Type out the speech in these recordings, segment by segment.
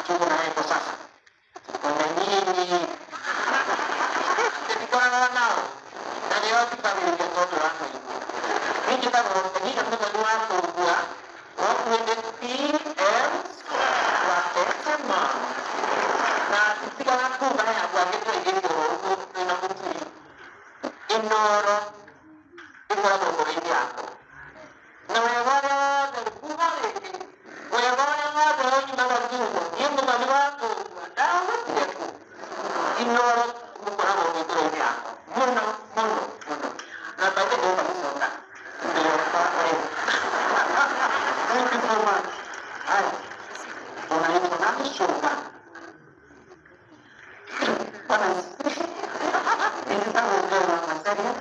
Tuko na yeye kwa sasa. Tuko na nyinyi. Tuko nao. Na nĩo thikagĩrĩria tondũ wa kũigua. Niĩ njĩtagwo niĩ mũthoni wa kũigua wakuĩte PM wa Tetema. Na tutigaga kuga he andũ angĩ twaigĩrĩire ũguo twĩna mũturi. Inooro ĩkoragwo ngoro-inĩ yakwa. Na wega ũrĩa wothe kuga rĩngĩ, wega ũrĩa wothe ũnyumaga kiugo, niĩ mũthoni wa kũigua ndagũtire kũ. Inooro mũkoragwo wĩ ngoro-inĩ yakwa mũno mũno mũno. Na by the way, ndũka gũcoka. Thank you so much. Haya, unaitwa nani? Shuka. Bwana, nĩtagũkĩrwo Macaria,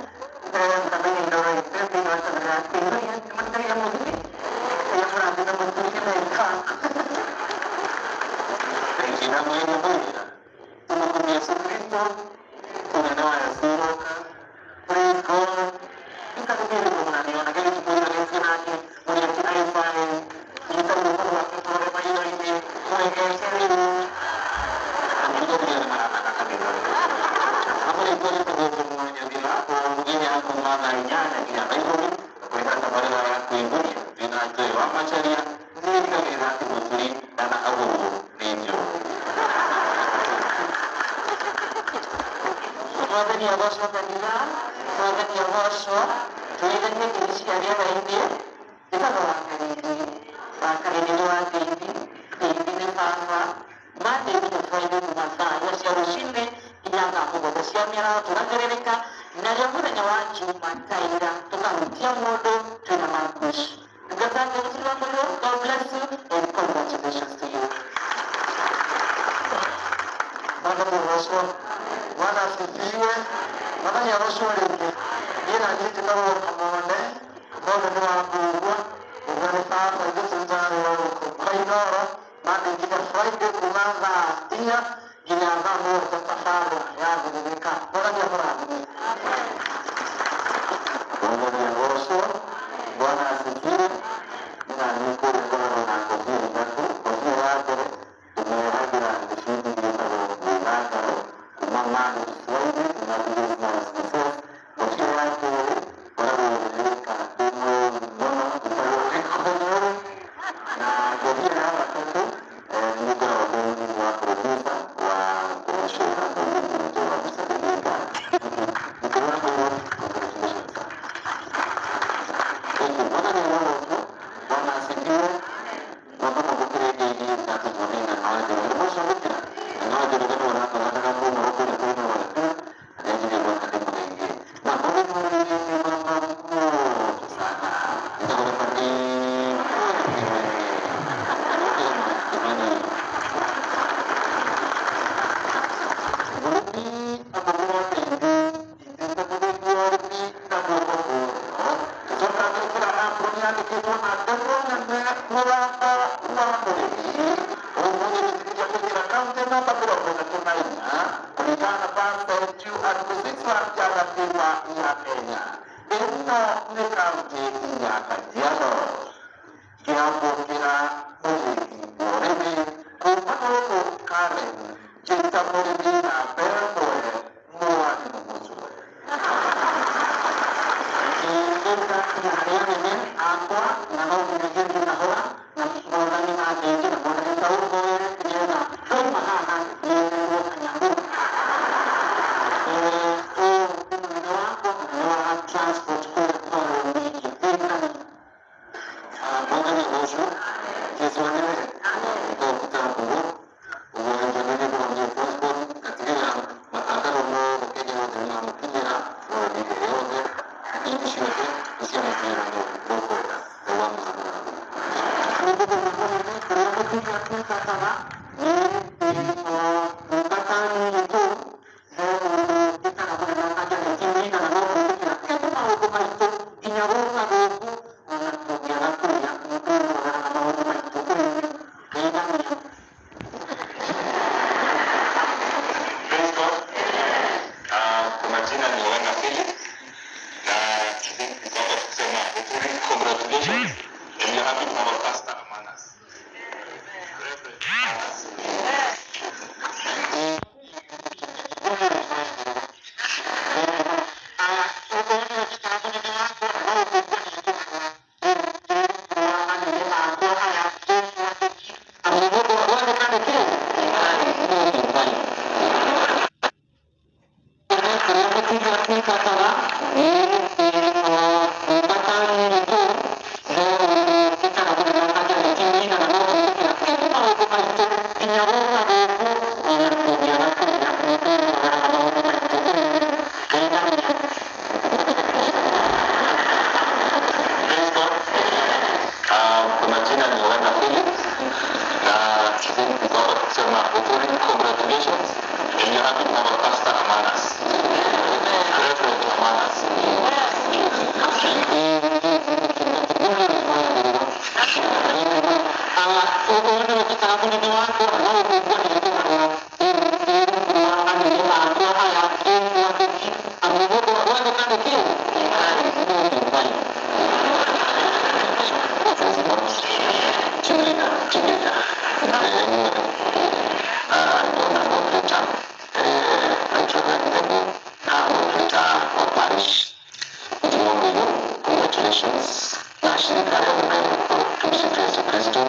kamenya Inooro FM thĩinĩ wa tabarĩra ya Kwĩyũria, nĩmũthikagĩrĩria mũthuri, ũrĩa mũrathima mũthuri nĩ Regina mwene mwira tumukumia Yesu Kristo unene wa Yesu praise God ikatubiri munaniona kile tukuira nesi nake muri aifae itaruko wa kutore maino-inĩ mwegete rĩu andiko vile marataka kabisa amuri kweli tugukumwanya ongine akumana inyanya nginya thaa ikũmi kũrĩha tabarĩra ya kwĩguria twĩna Joy wa Macharia nĩthikagĩrĩra atĩ mũturi ndana agũrwo nĩ njũĩ. Mwathani agocwo kanitha, Mwathani agocwo, tũgeithanie ngeithi cia rĩera-inĩ. Njĩtagwo Wakarindi, Wakarindi nĩ wa Ndeithi, Ndeithi nĩ baba. Monday nginya Friday kuma thaa inya cia rũcinĩ nginya thaa mũgwanja cia mĩaraho tũgatherereka, narĩo mũthenya wa Juma taira tũkahutia mũndũ twĩna Marcus. Ndungata Ngai wa mũrĩo, God bless you and congratulations to you. Mwathani agocwo. Bwana asifiwe. Mwathani agocwo rĩngĩ. Niĩ na niĩ njĩtagwo Kamonde. Kamonde nĩ wa Mbũgua. Mbũgua nĩ baba, ithuĩ tũrutaga wĩra gũkũ kwa Inooro Monday nginya Friday kuma thaa 4 nginya thaa 7 tabarĩra ya Thĩrĩrĩka. Mwathani amũrathime. Mwathani agocwo. Bwana asifiwe. Na niĩ kũrĩa ngoragwo na ngobia ithatũ. Ngobia ya mbere ndĩmĩohagĩra gĩbindi gĩtagwo Mwĩgangaro kuma Monday to Friday kuma 2 nginya 4. Ngobia ya kerĩ ngoragwo ngĩrĩka ndĩ mũrũru mũno njĩtagwo Gĩkũyũ. Na ngobia ya gatatũ nĩ ngoragwo ndĩ mũnini wa producer wa ngoroco ya mũirĩtu witũ wa Mũcagĩrĩga. Gĩkũyũ wa Mũirũ, congratulations, sir. Thank you. Mwathani agocwo. Bwana asifiwe. Mwamba mwamũkĩre ngeithi ndatũmwo nĩ Ng'ang'a wa Njoroge. Nĩmwacamũkĩra? Ng'ang'a wa Njoroge nĩwe ũratũganaga mũno kũrĩa kwĩ Inooro FM, na nĩanjĩrĩire gwaka ndĩmũgeithie. Na mũthenya ũyũ nĩ mama moto sana. Njĩtagwo Reverend Kimani. Mũrĩmi amũgũra ndeithi nyitĩte mũthĩgi wa ũrĩmi na guoko kũrĩo. Ngĩcoka ngekĩra apron yandĩkĩtwo na ndemwa nene mũrata wa mũrĩmi. Ũmũthĩ gĩtĩkĩria kũingĩra kaunti namba 34 kũringana na verse 2 article 6 wa ya katiba ya Kenya. Ĩno nĩ kaunti ya Kajiado. Ngĩamũkĩra mũthĩgi wa ũrĩmi kuma gũkũ Karen, njĩta mũrĩmi namba 1 mwarimũ Mũcwe. Ngĩta harĩa nene akwa na no nginyagia thiĩ kahora na Mwathani andeithie na Mwathani taũmboere nĩgetha ndauma haha nĩerwo kanyamũ. Ũyũ nĩ mũnene wakwa, mũnene wa transport kũrĩa Kwaro Media. Thĩinani. Mwathani agocwo. Jesu anene. Dr. Mbugũ ũguo njagĩrĩire kũrũgamia transport ngatigĩrĩra matangatho mothe Kenya yothe nĩmamũkinyĩra bũrũri yothe inĩ ciothe nĩciamũkinyĩra mũkwenda. Ngai wa Musa mũrathime. Nĩ mũnene kũrĩa mũtumia tungataga nĩ ndungata nini tu he mũndũ njĩtaga mũnene wa Janet Maina na no gwĩtĩkĩra ene maũndũ maitũ nginya gũka gũkũ ona tũngĩaga kũrĩa mũndũ ũyũ ũroraga maũndũ maitũ ũyũ nĩ geithania. Praise God. Kwa majina ni Owenga Philip na niko hapa kusema Uturi, congratulations and we're happy to have a pastor among us. Reverend among us. Praise God. Kwa majina ni Yohana Philip na niko hapa kusema Uhuru, congratulations and you're happy to have a pastor among us. Reverend among us. Congratulations na shirika leo tumsifu Yesu Kristo.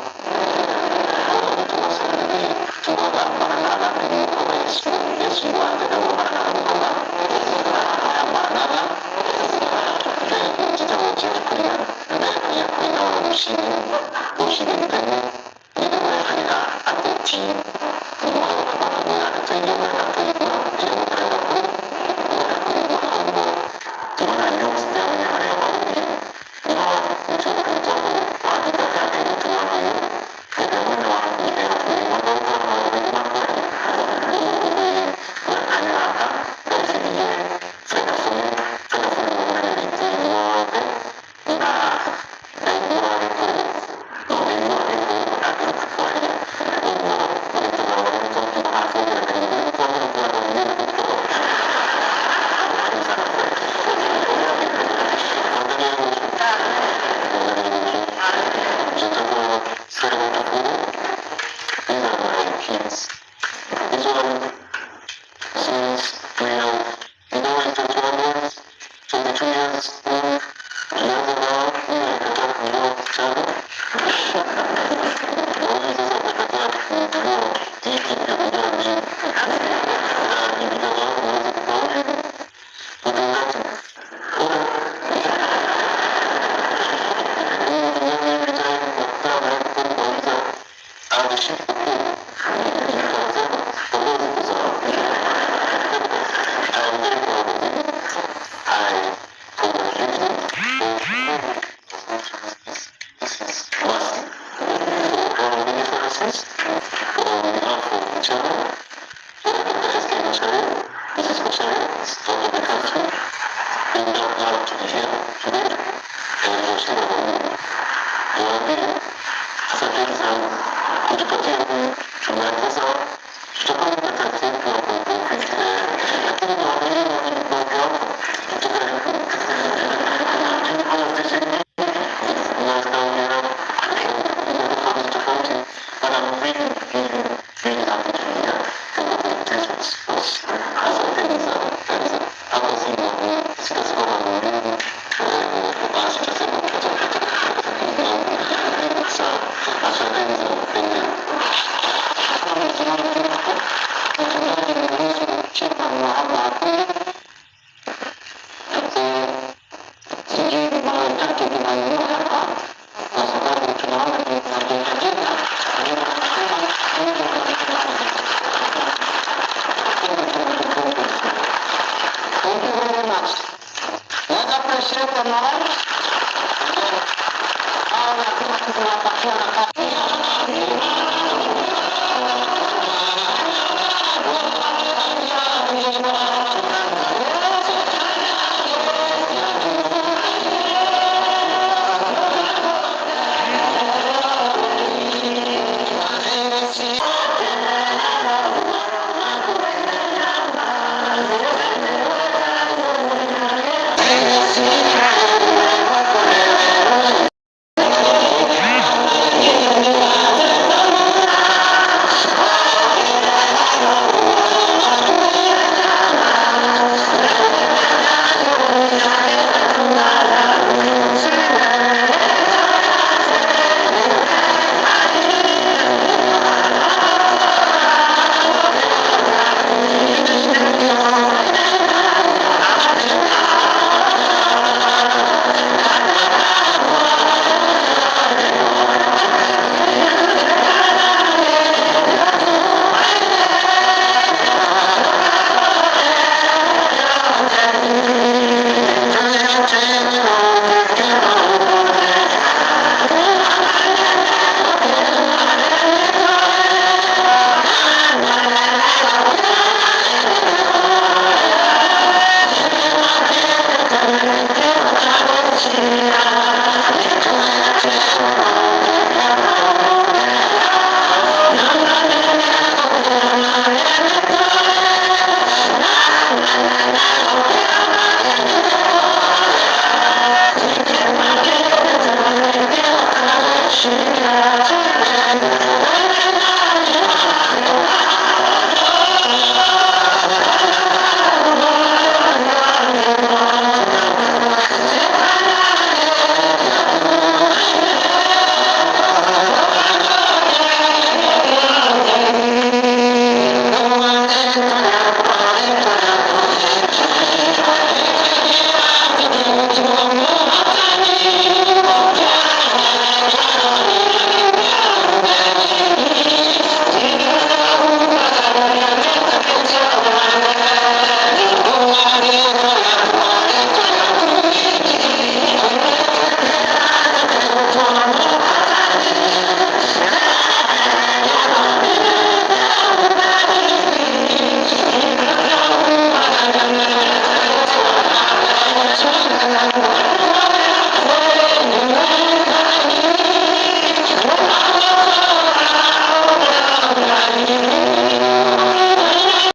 Thank you very much. Let's appreciate the Lord. Hao lazima tunawapatia nafasi. Thank you.